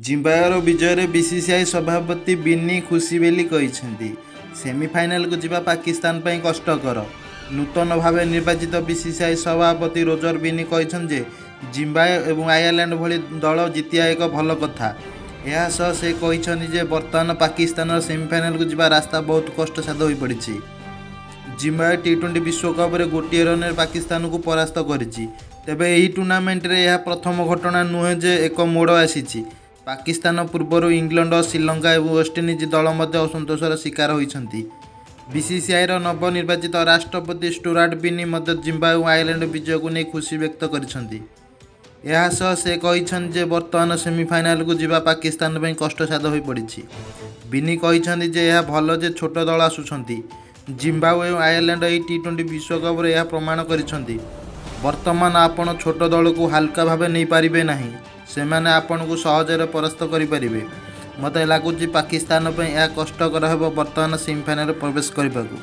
ଜିମ୍ବାୱେର ବିଜୟରେ ବିସିସିଆଇ ସଭାପତି ବିନି ଖୁସି ବୋଲି କହିଛନ୍ତି। ସେମିଫାଇନାଲକୁ ଯିବା ପାକିସ୍ତାନ ପାଇଁ କଷ୍ଟକର। ନୂତନ ଭାବେ ନିର୍ବାଚିତ ବିସିସିଆଇ ସଭାପତି ରୋଜର ବିନି କହିଛନ୍ତି ଯେ ଜିମ୍ବାୱେ ଏବଂ ଆୟାରଲାଣ୍ଡ ଭଳି ଦଳ ଜିତିବା ଏକ ଭଲ କଥା। ଏହା ସହ ସେ କହିଛନ୍ତି ଯେ ବର୍ତ୍ତମାନ ପାକିସ୍ତାନର ସେମିଫାଇନାଲକୁ ଯିବା ରାସ୍ତା ବହୁତ କଷ୍ଟସାଧ୍ୟ ହୋଇପଡ଼ିଛି। ଜିମ୍ବାୱେ ଟି-20 ବିଶ୍ୱକପରେ 1 ରନରେ ପାକିସ୍ତାନକୁ ପରାସ୍ତ କରିଛି। ତେବେ ଏହି ଟୁର୍ଣ୍ଣାମେଣ୍ଟରେ ଏହା ପ୍ରଥମ ଘଟଣା ନୁହେଁ ଯେ ଏକ ମୋଡ଼ ଆସିଛି। ପାକିସ୍ତାନ ପୂର୍ବରୁ ଇଂଲଣ୍ଡ, ଶ୍ରୀଲଙ୍କା ଏବଂ ୱେଷ୍ଟଇଣ୍ଡିଜ ଦଳ ମଧ୍ୟ ଅସନ୍ତୋଷର ଶିକାର ହୋଇଛନ୍ତି। ବିସିସିଆଇର ନବନିର୍ବାଚିତ ରାଷ୍ଟ୍ରପତି ଷ୍ଟୁଆର୍ଟ ବିନି ମଧ୍ୟ ଜିମ୍ବାୱେ ଏବଂ ଆୟାରଲାଣ୍ଡ ବିଜୟକୁ ନେଇ ଖୁସି ବ୍ୟକ୍ତ କରିଛନ୍ତି। ଏହା ସହ ସେ କହିଛନ୍ତି ଯେ ବର୍ତ୍ତମାନ ସେମିଫାଇନାଲକୁ ଯିବା ପାକିସ୍ତାନ ପାଇଁ କଷ୍ଟସାଧ୍ୟ ହୋଇପଡ଼ିଛି। ବିନି କହିଛନ୍ତି ଯେ ଏହା ଭଲ ଯେ ଛୋଟ ଦଳ ଆସୁଛନ୍ତି। ଜିମ୍ବାୱେ ଏବଂ ଆୟାରଲାଣ୍ଡ ଏହି ଟି-20 ବିଶ୍ୱକପରେ ଏହା ପ୍ରମାଣ କରିଛନ୍ତି। ବର୍ତ୍ତମାନ ଆପଣ ଛୋଟ ଦଳକୁ ହାଲୁକା ଭାବେ ନେଇପାରିବେ ନାହିଁ। ସେମାନେ ଆପଣଙ୍କୁ ସହଜରେ ପରାସ୍ତ କରିପାରିବେ। ମୋତେ ଲାଗୁଛି ପାକିସ୍ତାନ ପାଇଁ ଏହା କଷ୍ଟକର ହେବ ବର୍ତ୍ତମାନ ସେମିଫାଇନାଲରେ ପ୍ରବେଶ କରିବାକୁ।